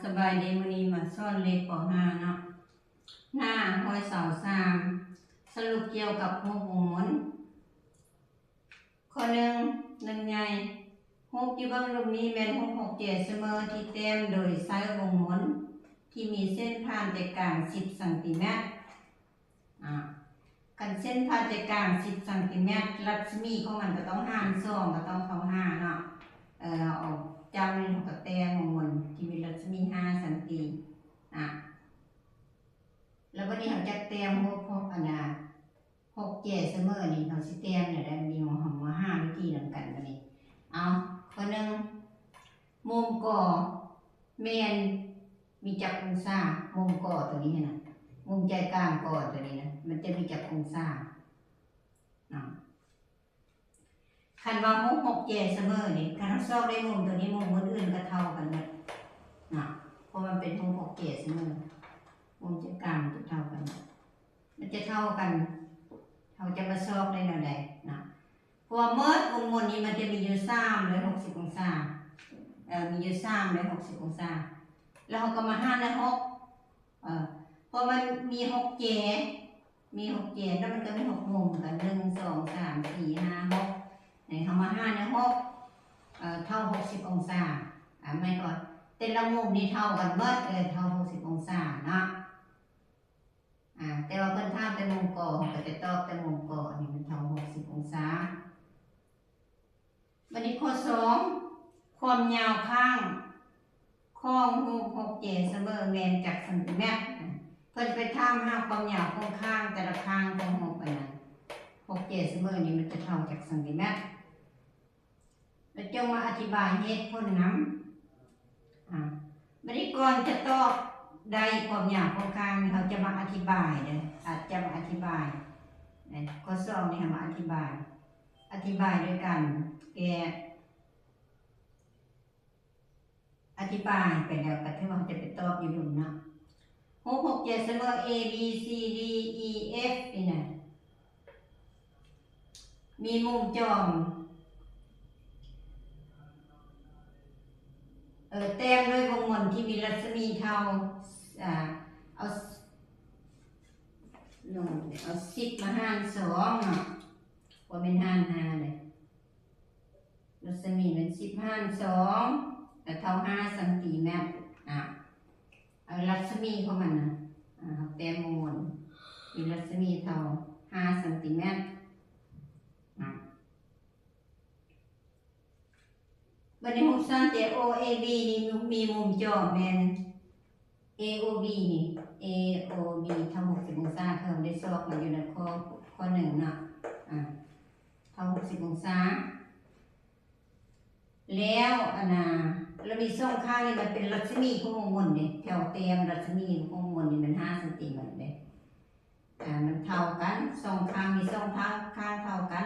ສະບາຍດີ, ມື້ນີ້ມາສອນເລກ ປໍຫ້າເນາະ, ໜ້າຮ້ອຍຊາວສາມ ສະຫຼຸບກ່ຽວກັບຮູບວົງມົນ. ຂໍ້ໜຶ່ງ, ໜຶ່ງໃຫຍ່, ຮູບທີ່ເບິ່ງລຸ່ມນີ້ແມ່ນຮູບຫົກແຈສະເໝີທີ່ແຕ້ມໂດຍໃຊ້ວົງມົນທີ່ມີເສັ້ນຜ່ານໃຈກາງສິບຊັງຕີແມັດ. ອາ ຄັນເສັ້ນຜ່ານໃຈກາງສິບຊັງຕີແມັດ, ລັດສະໝີຂອງມັນກໍຕ້ອງຫານສອງ ກໍຕ້ອງເທົ່າຫ້າເນາະ. ເອີ ເຮົາເອົາຈາກນີ້ ເຮົາກໍແຕ້ມວົງມົນທີ່ມີລັດສະໝີຫ້າຊັງຕີ. ອາ ແລ້ວບັດນີ້ເຮົາຈະແຕ້ມຫົກ ອັນນ່າ ຫົກແຈສະເໝີນີ້ ເຮົາຊິແຕ້ມແນວໃດ? ບັດນີ້ເຮົາມາຫາວິທີນຳກັນບັດນີ້. ເອົາ ຂໍ້ໜຶ່ງ, ມຸມກໍແມ່ນມີຈັກອົງສາ? ມຸມກໍຕົວນີ້ຫັ້ນນະ, ມຸມໃຈກາງກໍຕົວນີ້ນະ, ມັນຈະມີຈັກອົງສາເນາະ? ຄັນວ່າຮູບຫົກແຈສະເໝີນີ້, ຄັນເຮົາຊອກໄດ້ມຸມຕົວນີ້, ມຸມອື່ນໆກໍເທົ່າກັນໝົດເນາະ, ເພາະມັນເປັນຮູບຫົກແຈສະເໝີ, ມຸມໃຈກາງມັນຈະເທົ່າກັນໝົດ, ມັນຈະເທົ່າກັນ. ເຮົາຈະມາຊອກໄດ້ແນວໃດເນາະ? ເພາະວ່າໝົດວົງມົນນີ້ມັນຈະມີຢູ່ສາມຮ້ອຍຫົກສິບອົງສາ, ເອີ ມີຢູ່ສາມຮ້ອຍຫົກສິບອົງສາ, ແລ້ວເຮົາກໍມາຫານດ້ວຍຫົກ. ເອີ ເພາະມັນມີຫົກແຈ, ມີຫົກແຈ ແລ້ວມັນກໍມີຫົກມຸມ, ກໍໜຶ່ງ ສອງ ສາມ ສີ່ ຫ້າ ຫົກ, ໃຫ້ເຮົາມາຫານດ້ວຍຫົກ ເອີ ເທົ່າຫົກສິບອົງສາ. ອາ ໝາຍຄວາມວ່າແຕ່ລະມຸມນີ້ເທົ່າກັນໝົດ, ເອີ ເທົ່າຫົກສິບອົງສາເນາະ. ອາ ແຕ່ວ່າເພິ່ນຖາມແຕ່ມຸມກໍ, ເຮົາກໍຈະຕອບແຕ່ມຸມກໍ, ອັນນີ້ມັນເທົ່າຫົກສິບອົງສາ. ບັດນີ້ຂໍ້ສອງ, ຄວາມຍາວຂ້າງຂອງຮູບຫົກແຈສະເໝີແມ່ນຈັກຊັງຕີແມັດ? ເພິ່ນໄປຖາມຫາຄວາມຍາວຂອງຂ້າງແຕ່ລະຂ້າງຂອງຮູບອັນນັ້ນ, ຫົກແຈສະເໝີນີ້ມັນຈະເທົ່າຈັກຊັງຕີແມັດ? ແລ້ວຈົ່ງມາອະທິບາຍເຫດຜົນນຳ. ອາ ບັດນີ້ກ່ອນຈະຕອບໄດ້ຄວາມຍາວຂອງຂ້າງນີ້, ເຮົາຈະມາອະທິບາຍເດີ, ອາດຈະມາອະທິບາຍ ຂໍ້ສອງນີ້ ເຮົາມາອະທິບາຍ, ອະທິບາຍໂດຍການແກ້. ອະທິບາຍໄປແລ້ວກໍຖືວ່າເຮົາຈະໄປຕອບຢູ່ລຸ່ມເນາະ. ຮູບຫົກແຈສະເໝີ A B C D E F ນີ້ນະ ມີມຸມຈອມ ເອີ ແຕ້ມດ້ວຍວົງມົນທີ່ມີລັດສະໝີເທົ່າ ອາ ເອົາ ເອົາສິບມາຫານສອງເນາະ, ບໍ່ແມ່ນຫານຫ້າເດ້. ລັດສະໝີແມ່ນສິບຫານສອງ ກໍເທົ່າຫ້າຊັງຕີແມັດ. ອາ ເອົາລັດສະໝີຂອງມັນນະ, ອາ ເຮົາແຕ້ມວົງມົນ ມີລັດສະໝີເທົ່າຫ້າຊັງຕີແມັດ. ອາ ບັດນີ້ຮູບສາມແຈ O A B ນີ້ມີມຸມຈອມແມ່ນ A O B ນີ້ A O B ເທົ່າຫົກສິບອົງສາ, ເຮົາໄດ້ຊອກມາຢູ່ໃນຂໍ້ ຂໍ້ໜຶ່ງເນາະ, ອາ ເທົ່າຫົກສິບອົງສາ. ແລ້ວອັນນ່າ ລະມີສອງຂ້າງນີ້ມັນເປັນລັດສະໝີຂອງວົງມົນເດ້, ແຖວແຕ້ມລັດສະໝີຂອງວົງມົນນີ້ມັນຫ້າຊັງຕີແມັດເດ້. ອາ ມັນເທົ່າກັນ, ສອງຂ້າງ ມີສອງຂ້າງ ຂ້າງເທົ່າກັນ.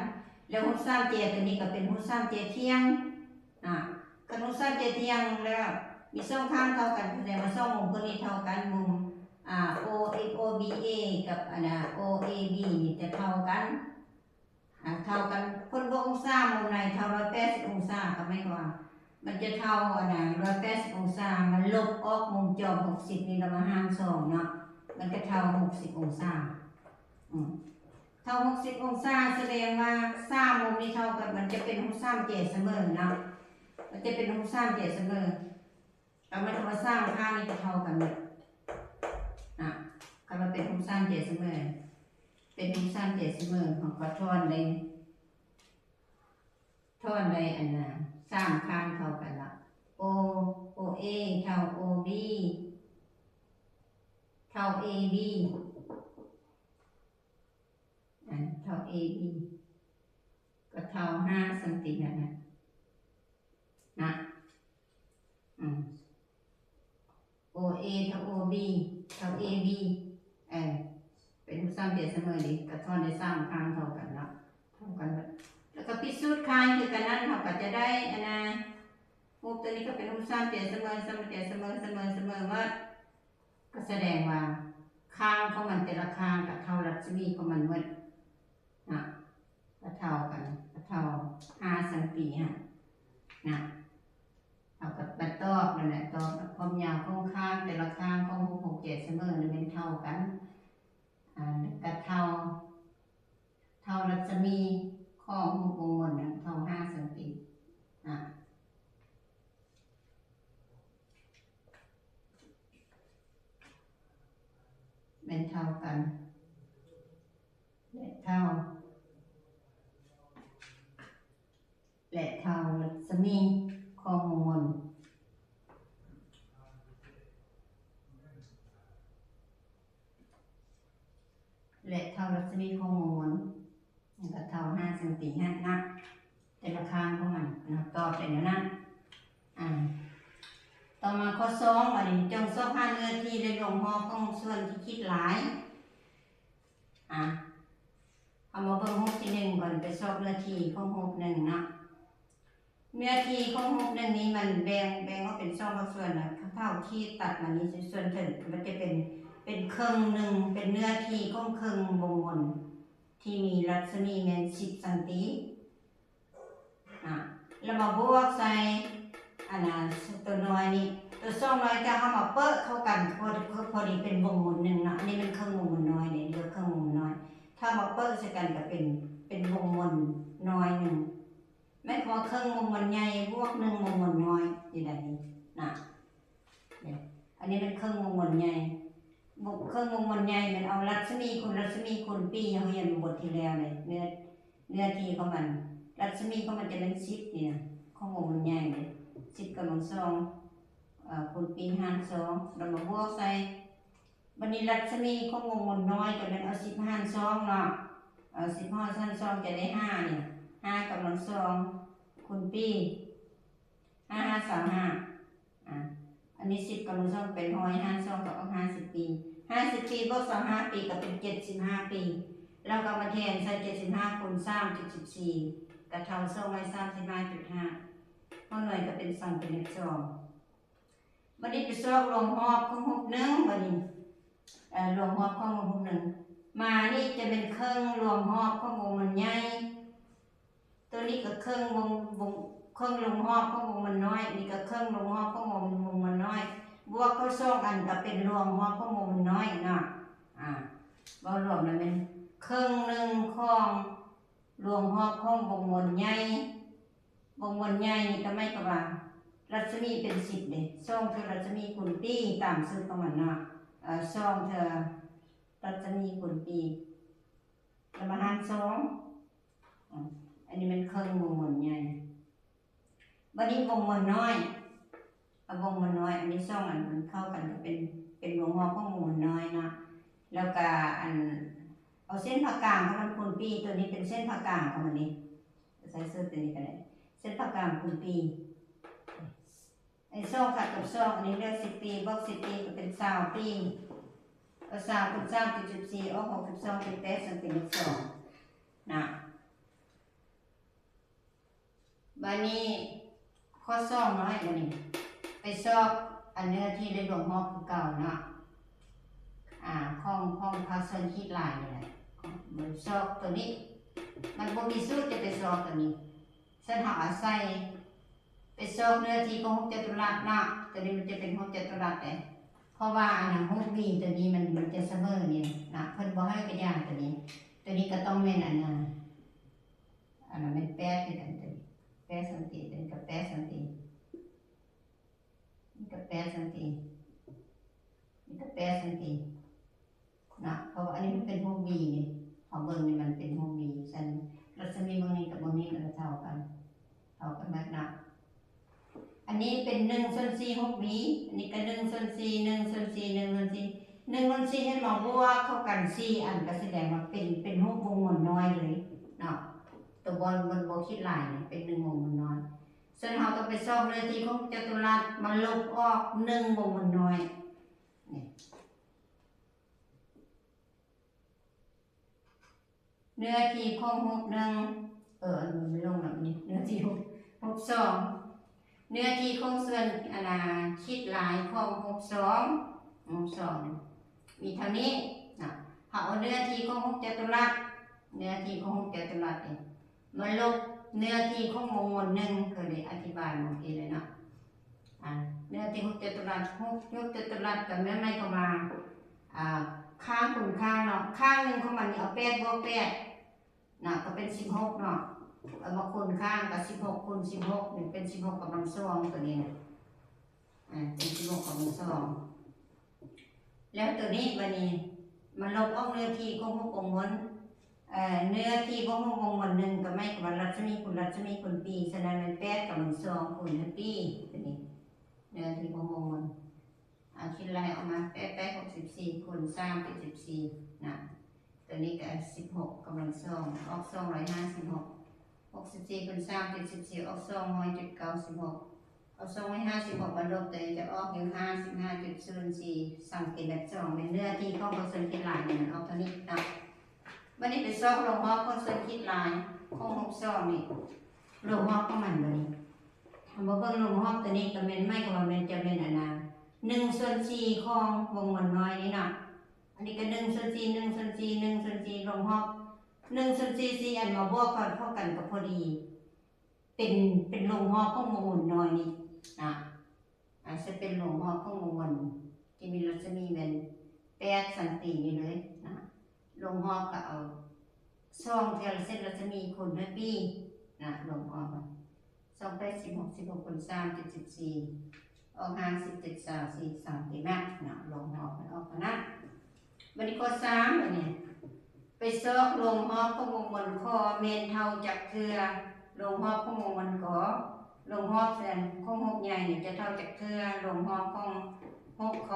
ແລ້ວຮູບສາມແຈຕົວນີ້ກໍເປັນຮູບສາມແຈທ່ຽງ. ອາ ຄັນຮູບສາມແຈທ່ຽງແລ້ວມີສອງຂ້າງເທົ່າກັນ, ສະແດງວ່າສອງມຸມພວກນີ້ເທົ່າກັນ, ມຸມ ອາ O O B A ກັບອັນນ່າ O A B ນີ້ຈະເທົ່າກັນ. ອາ ເທົ່າກັນ, ຜົນບວກອົງສາມຸມໃດເທົ່າຮ້ອຍແປດສິບອົງສາ, ກໍໝາຍຄວາມວ່າມັນຈະເທົ່າອັນນ່າ ຮ້ອຍແປດສິບອົງສາ, ມັນລົບອອກມຸມຈອມຫົກສິບນີ້ ແລ້ວມາຫານສອງເນາະ, ມັນກໍເທົ່າຫົກສິບອົງສາ. ອືມ ເທົ່າຫົກສິບອົງສາ ສະແດງວ່າສາມມຸມນີ້ເທົ່າກັນ, ມັນຈະເປັນຮູບສາມແຈສະເໝີເນາະ, ມັນຈະເປັນຮູບສາມແຈສະເໝີ. ກໍໝາຍຄວາມວ່າສາມຂ້າງນີ້ຈະເທົ່າກັນໝົດ. ອາ ຄັນວ່າເປັນຮູບສາມແຈສະເໝີ, ເປັນຮູບສາມແຈສະເໝີ, ເຮົາກໍຖອນໄດ້ ຖອນໄດ້ອັນນ່າ ສາມຂ້າງເທົ່າກັນລະ. O O A ເທົ່າ O B ເທົ່າ A B ອາ ເທົ່າ A B ກໍເທົ່າຫ້າຊັງຕີແມັດນະ ນະ. ອືມ O A ເທົ່າ O B ເທົ່າ A B ເອີ ເປັນຮູບສາມແຈສະເໝີເດ້, ກໍຖອນໄດ້ສາມຂ້າງເທົ່າກັນເນາະ, ເທົ່າກັນເບິດ. ແລ້ວກໍພິດສູດຂ້າງຄືກັນນັ້ນ, ເຮົາກໍຈະໄດ້ອັນນ່າ ຮູບຕົວນີ້ກໍເປັນຮູບສາມແຈສະເໝີ, ສາມແຈສະເໝີ, ສະເໝີ, ສະເໝີໝົດ. ກໍສະແດງວ່າຂ້າງຂອງມັນແຕ່ລະຂ້າງກໍເທົ່າລັດສະໝີຂອງມັນໝົດນະ, ກໍເທົ່າກັນ, ກໍເທົ່າຫ້າຊັງຕີຫັ້ນນະ. ເຮົາກໍມາຕອບນັ້ນແຫຼະ ຕອບຄວາມຍາວຂອງຄາງ ແຕ່ລະຄາງຂອງຮູບຫົກແຈສະເໝີນັ້ນແມ່ນເທົ່າກັນ ອາ ກໍເທົ່າ ເທົ່າລັດສະໝີຂອງຮູບວົງມົນນະ ເທົ່າຫ້າຊັງຕີ ອາ ແມ່ນເທົ່າກັນ ແລະ ເທົ່າ ແລະ ເທົ່າລັດສະໝີຂອງວົງມົນ ແລະ ເທົ່າລັດສະໝີຂອງວົງມົນ ມັນກໍເທົ່າຫ້າຊັງຕີຫັ້ນນະ ແຕ່ລະຂ້າງຂອງມັນເນາະ ຕອບໄປແນວນັ້ນ. ອາ ຕໍ່ມາຂໍ້ສອງ ບາດນີ້ ຈົ່ງຊອກຫາເນື້ອທີ່ ແລະ ລວງຮອບຂອງສ່ວນທີ່ຂີດຫຼາຍ. ອາ ເຮົາມາເບິ່ງຮູບທີໜຶ່ງກ່ອນ ໄປຊອກເນື້ອທີ່ຂອງຮູບໜຶ່ງເນາະ. ເນື້ອທີ່ຂອງຮູບໜຶ່ງນີ້ມັນແບ່ງ ແບ່ງອອກເປັນສອງພາກສ່ວນນະ ເທົ່າຂີດຕັດມານີ້ ສ່ວນເທິງມັນຈະເປັນ ເປັນເຄິ່ງໜຶ່ງ ເປັນເນື້ອທີ່ຂອງເຄິ່ງວົງມົນທີ່ມີລັດສະໝີແມ່ນສິບຊັງຕີ ອາ ແລ້ວມາບວກໃສ່ ອັນນ່າ ຕົວນ້ອຍນີ້ ຕົວສອງນ້ອຍ ຈະເອົາມາເປິະເຂົ້າກັນ ພໍ ພໍດີເປັນວົງມົນໜຶ່ງເນາະ. ອັນນີ້ແມ່ນເຄິ່ງວົງມົນນ້ອຍເດ້ ເຫຼືອເຄິ່ງວົງມົນນ້ອຍ ຖ້າມາເປິະໃສ່ກັນກໍເປັນ ເປັນວົງມົນນ້ອຍໜຶ່ງ ໝາຍຄວາມວ່າເຄິ່ງວົງມັນໃຫຍ່ບວກໜຶ່ງວົງມັນນ້ອຍ ຢູ່ໃນນີ້ນະ. ອັນນີ້ແມ່ນເຄິ່ງວົງມັນໃຫຍ່ ເຄິ່ງວົງມັນໃຫຍ່ແມ່ນເອົາລັດສະໝີຄູນລັດສະໝີຄູນປີ ເຮົາຮຽນບົດທີ່ແລ້ວເດ້ ເນື້ອ ເນື້ອທີ່ຂອງມັນ ລັດສະໝີຂອງມັນຈະແມ່ນສິບນີ້ນະ ຂອງວົງມັນໃຫຍ່ເດ້ ສິບກຳລັງສອງ ເອີ ຄູນປີຫານສອງ ແລ້ວມາບວກໃສ່ ບັດນີ້ລັດສະໝີຂອງວົງມົນນ້ອຍກໍແມ່ນເອົາສິບຫານສອງເນາະ ເອົາສິບຫານສອງຈະໄດ້ຫ້ານີ້ ຫ້າກຳລັງສອງຄູນປີ ຫ້າຫ້າຊາວຫ້າ ອາ ອັນນີ້ສິບກຳລັງສອງເປັນຮ້ອຍ ຫານສອງກໍອອກຫ້າສິບປີ ຫ້າສິບປີບວກຊາວຫ້າປີກໍເປັນເຈັດສິບຫ້າປີ ແລ້ວກໍມາແທນໃສ່ເຈັດສິບຫ້າຄູນສາມຈຸດສິບສີ່ ກໍເທົ່າສອງຮ້ອຍສາມສິບຫ້າຈຸດຫ້າ ຫົວໜ່ວຍກໍເປັນຊັງຕີແມັດສອງ. ບັດນີ້ໄປຊອກລວງຮອບຂອງຮູບໜຶ່ງ ບັດນີ້ ເອີ ລວງຮອບຂອງວົງມັນໜຶ່ງ ມານີ້ຈະເປັນເຄິ່ງລວງຮອບຂອງວົງມັນໃຫຍ່ ຕົວນີ້ກໍເຄິ່ງວົງ ວົງ ເຄິ່ງລວງຮອບຂອງວົງມັນນ້ອຍ ນີ້ກໍເຄິ່ງລວງຮອບຂອງວົງ ວົງມັນນ້ອຍ ບວກເຂົ້າສອງອັນກໍເປັນລວງຮອບຂອງວົງມັນນ້ອຍເນາະ. ອາ ເວົ້າລວມແລ້ວແມ່ນເຄິ່ງໜຶ່ງຂອງ ລວງຮອບຂອງວົງມົນໃຫຍ່ ວົງມົນໃຫຍ່ນີ້ກໍໝາຍຄວາມວ່າລັດສະໝີເປັນສິບເດ້ ສອງເທື່ອລັດສະໝີຄູນປີ ຕາມສູດຂອງມັນເນາະ ເອີ ສອງເທື່ອລັດສະໝີຄູນປີ ແລ້ວມາຫານສອງ ອາ ອັນນີ້ແມ່ນເຄິ່ງວົງມົນໃຫຍ່. ບັດນີ້ວົງມົນນ້ອຍ ເອົາວົງມັນນ້ອຍ ອັນນີ້ສອງອັນມັນເຂົ້າກັນກໍເປັນ ເປັນວົງຮອບຂອງວົງມັນນ້ອຍເນາະ ແລ້ວກະອັນ ເອົາເສັ້ນຜ່າກາງຂອງມັນຄູນປີ ຕົວນີ້ເປັນເສັ້ນຜ່າກາງຂອງມັນນີ້ ໃສ່ສູດຕົວນີ້ກໍໄດ້ ເສັ້ນຜ່າກາງຄູນປີ ອັນນີ້ສອງຂັດກັບສອງ ອັນນີ້ເຫຼືອສິບປີ ບວກສິບປີກໍເປັນຊາວປີ ເອົາຊາວຄູນສາມເປັນສິບສີ່ ອອກຫົກສິບສອງ ເປັນແປດຊັງຕີແມັດສອງນະ. ບາດນີ້ຂໍ້ສອງນ້ອຍ ບາດນີ້ໄປຊອກອັນເນື້ອທີ່ ແລະ ລວງຮອບຄືເກົ່າເນາະ ອາ ຂອງ ຂອງພາກສ່ວນຂີດຫຼາຍນີ້ແຫຼະ ມາຊອກຕົວນີ້ ມັນບໍ່ມີສູດຈະໄປຊອກຕົວນີ້ ຊັ້ນເຮົາອາໄສໄປຊອກເນື້ອທີ່ຂອງຮູບຈັດຕຸລັດເນາະ ຕົວນີ້ມັນຈະເປັນຮູບຈັດຕຸລັດເດ້ ເພາະວ່າອັນນັ້ນຮູບ V ຕົວນີ້ມັນ ມັນຈະສະເໝີນີ້ນະ ເພິ່ນບໍ່ໃຫ້ກະຢ່າຕົວນີ້ ຕົວນີ້ກໍຕ້ອງແມ່ນອັນນັ້ນ ອັນນັ້ນແມ່ນແປດຄືກັນ ຕົວນີ້ແປດຊັງຕີ ຕົວນີ້ກໍແປດຊັງຕີ ນີ້ກໍແປດຊັງຕີ ນີ້ກໍແປດຊັງຕີເນາະ ເພາະວ່າອັນນີ້ມັນເປັນຮູບ V ນີ້ ເຮົາເບິ່ງນີ້ມັນເປັນຮູບ V ຊັ້ນລັດສະໝີເບິ່ງນີ້ກັບເບິ່ງນີ້ມັນກໍເທົ່າກັນ ເທົ່າກັນໝົດເນາະ. ອັນນີ້ເປັນໜຶ່ງສ່ວນສີ່ຮູບ V ອັນນີ້ກໍໜຶ່ງສ່ວນສີ່ ໜຶ່ງສ່ວນສີ່ ໜຶ່ງສ່ວນສີ່ ໜຶ່ງສ່ວນສີ່ ເຫັນບໍ່ ບວກເຂົ້າກັນສີ່ອັນ ກໍສະແດງວ່າເປັນ ເປັນຮູບວົງມົນນ້ອຍເລີຍເນາະ ຕົວບໍ່ ມັນບໍ່ຂີດຫຼາຍນີ້ ເປັນໜຶ່ງວົງມົນນ້ອຍ. ສ່ວນເຮົາຕ້ອງໄປຊອກເນື້ອທີ່ຂອງຈັດຕຸລັດ ມາລົບອອກໜຶ່ງວົງມັນນ້ອຍ ນີ້ ເນື້ອທີ່ຂອງຮູບໜຶ່ງ ເອີ ອັນນີ້ມັນລົງແລ້ວນີ້ ເນື້ອທີ່ຮູບ ຮູບສອງ ເນື້ອທີ່ຂອງສ່ວນ ອັນນ່າ ຂີດຫຼາຍຂອງຮູບສອງ ຮູບສອງ ມີເທົ່ານີ້ເນາະ. ເຮົາເອົາເນື້ອທີ່ຂອງຮູບຈັດຕຸລັດ ເນື້ອທີ່ຂອງຮູບຈັດຕຸລັດນີ້ ມາລົບເນື້ອທີ່ຂອງວົງມົນໜຶ່ງ ເຄີຍໄດ້ອະທິບາຍເມື່ອກີ້ແລ້ວເນາະ. ອ່າ ເນື້ອທີ່ຫົກຈະຕຸລັດ ຫົກ ຫົກຈະຕຸລັດກໍແມ່ນໝາຍຄວາມວ່າ ອ່າ ຂ້າງຄູນຂ້າງເນາະ ຂ້າງໜຶ່ງຂອງມັນນີ້ເອົາແປດບວກແປດນະ ກໍເປັນສິບຫົກເນາະ ເອົາມາຄູນຂ້າງກໍສິບຫົກຄູນສິບຫົກນີ້ເປັນສິບຫົກກຳລັງສອງ ຕົວນີ້ນະ ອ່າ ເປັນສິບຫົກກຳລັງສອງ. ແລ້ວຕົວນີ້ບາດນີ້ມາລົບອອກເນື້ອທີ່ຂອງຫົກວົງມົນ ເອີ ເນື້ອທີ່ຂອງຫົກວົງມົນໜຶ່ງກໍໝາຍຄວາມວ່າລັດສະໝີຄູນລັດສະໝີຄູນປີ ສະນັ້ນແມ່ນແປດກຳລັງສອງຄູນໃນປີ ຕົວນີ້ເນື້ອທີ່ຂອງຫົກວົງມົນ ເອົາຄິດໄລ່ອອກມາ ແປດແປດຫົກສິບສີ່ ຄູນສາມເຈັດສິບສີ່ນະ ຕົວນີ້ກໍສິບຫົກກຳລັງສອງ ອອກສອງຮ້ອຍຫ້າສິບຫົກ ຫົກສິບສີ່ຄູນສາມເຈັດສິບສີ່ ອອກສອງຮ້ອຍເຈັດເກົ້າສິບຫົກ ເອົາສອງຮ້ອຍຫ້າສິບຫົກມາລົບ ຕົວນີ້ຈະອອກຢູ່ຫ້າສິບຫ້າຈຸດສູນສີ່ຊັງຕີແມັດສອງ ແມ່ນເນື້ອທີ່ຂອງໂຄງສ່ວນຂີດລາຍນີ້ ມັນອອກເທົ່ານີ້ເນາະ. ບັດນີ້ໄປຊອກລວງຮອບຂອງສ່ວນຂີດລາຍຂອງຮູບສອງນີ້ ລວງຮອບຂອງມັນ ບັດນີ້ເຮົາມາເບິ່ງລວງຮອບຕົວນີ້ ກໍແມ່ນໝາຍຄວາມວ່າແມ່ນ ຈະແມ່ນອັນນ່າ ໜຶ່ງສ່ວນສີ່ຂອງວົງມົນນ້ອຍນີ້ເນາະ ອັນນີ້ກໍໜຶ່ງສ່ວນສີ່ ໜຶ່ງສ່ວນສີ່ ໜຶ່ງສ່ວນສີ່ ລວງຮອບ ໜຶ່ງສ່ວນສີ່ ສີ່ອັນມາບວກກັນເທົ່າກັນກໍພໍດີ ເປັນ ເປັນລວງຮອບຂອງວົງມົນນ້ອຍນີ້ນະ ອາດຈະເປັນລວງຮອບຂອງວົງມົນທີ່ມີລັດສະໝີແມ່ນແປດຊັງຕີນີ້ເລີຍນະ ລວງຮອບກໍເອົາສອງເທື່ອເສັ້ນລັດສະໝີຄູນດ້ວຍປີນະ ລວງຮອບ ສອງແປດສິບຫົກ ສິບຫົກຄູນສາມເຈັດສິບສີ່ ອອກຫ້າສິບເຈັດ ຊາວສີ່ຊັງຕີແມັດເນາະ ລວງຮອບມັນອອກເທົ່ານັ້ນ. ບັດນີ້ຂໍ້ສາມ ບັດນີ້ໄປຊອກລວງຮອບຂອງວົງມົນຂໍແມ່ນເທົ່າຈັກເທື່ອ ລວງຮອບຂອງວົງມົນ ກ ລວງຮອບຂອງຮູບໃຫຍ່ນີ້ຈະເທົ່າຈັກເທື່ອ ລວງຮອບຂອງຮູບ ຂ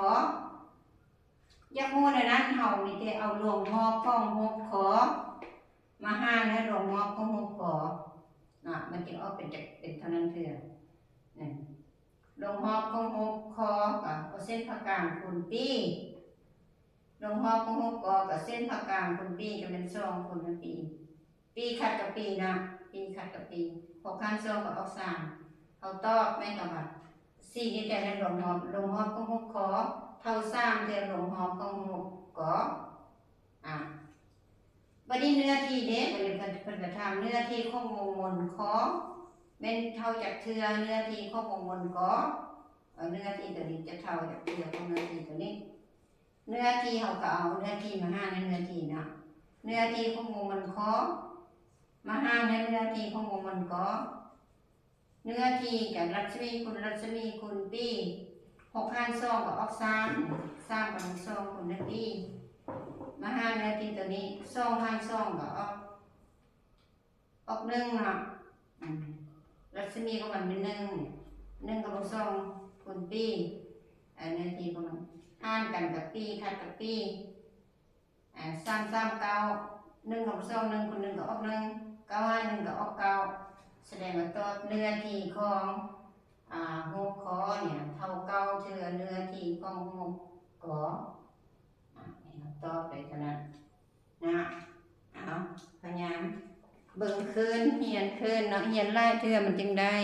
ຢາກຮູ້ແນວນັ້ນ ເຮົາມີແຕ່ເອົາລວງຮອບຂອງຮູບ ຂ ມາຫານໃຫ້ລວງຮອບຂອງຮູບ ກ ເນາະ ມັນຈຶ່ງອອກເປັນຈັກ ເປັນເທົ່ານັ້ນເທື່ອ ລວງຮອບຂອງຮູບ ຂ ກໍເສັ້ນຜ່າກາງຄູນປີ ລວງຮອບຂອງຮູບ ກ ກໍເສັ້ນຜ່າກາງຄູນປີ ກໍແມ່ນສອງຄູນປີ ປີຂັດກັບປີນະ ປີຂັດກັບປີ ຫົກຫານສອງກໍອອກສາມ ເຮົາຕອບແມ່ນຄຳວ່າ ສີ່ນີ້ແຕ່ລວງຮອບ ລວງຮອບຂອງຮູບ ຂ ເທົ່າສາມແຕ່ລວງຮອບຂອງຮູບ ກ ອາ ບັດນີ້ເນື້ອທີ່ເດ້ ບັດນີ້ເພິ່ນ ເພິ່ນກໍຖາມເນື້ອທີ່ຂອງວົງມົນ ຂ ແມ່ນເທົ່າຈັກເທື່ອ ເນື້ອທີ່ຂອງວົງມົນ ກ ເອີ ເນື້ອທີ່ຕົວນີ້ຈະເທົ່າຈັກເທື່ອຂອງເນື້ອທີ່ຕົວນີ້ ເນື້ອທີ່ເຮົາກໍເອົາເນື້ອທີ່ມາຫານໃຫ້ເນື້ອທີ່ເນາະ ເນື້ອທີ່ຂອງວົງມົນ ຂ ມາຫານໃຫ້ເນື້ອທີ່ຂອງວົງມົນ ກ ເນື້ອທີ່ກັບລັດສະໝີຄູນລັດສະໝີຄູນປີ ຫົກຫານສອງກໍອອກສາມ ສາມກຳລັງສອງຄູນດ້ວຍປີ ມາຫານເນື້ອທີ່ຕົວນີ້ ສອງຫານສອງກໍອອກ ອອກໜຶ່ງເນາະ ອາ ລັດສະໝີຂອງມັນແມ່ນໜຶ່ງ ໜຶ່ງກຳລັງສອງຄູນປີ ອາ ເນື້ອທີ່ຂອງມັນ ຫານກັນກັບປີ ຂັດກັບປີ ອາ ສາມສາມເກົ້າ ໜຶ່ງກຳລັງສອງ ໜຶ່ງຄູນໜຶ່ງກໍອອກໜຶ່ງ ເກົ້າຫານໜຶ່ງກໍອອກເກົ້າ ສະແດງວ່າຕອບເນື້ອທີ່ຂອງ ອາ ຮູບ ຂ ນີ້ເທົ່າເກົ້າເທື່ອເນື້ອທີ່ຂອງຮູບ ກ ອາ ໃຫ້ເຮົາຕອບໄດ້ເທົ່ານັ້ນນະ ເອົາ ພະຍາຍາມເບິ່ງຄືນ ຮຽນຄືນເນາະ ຮຽນຫຼາຍເທື່ອມັນຈຶ່ງໄດ້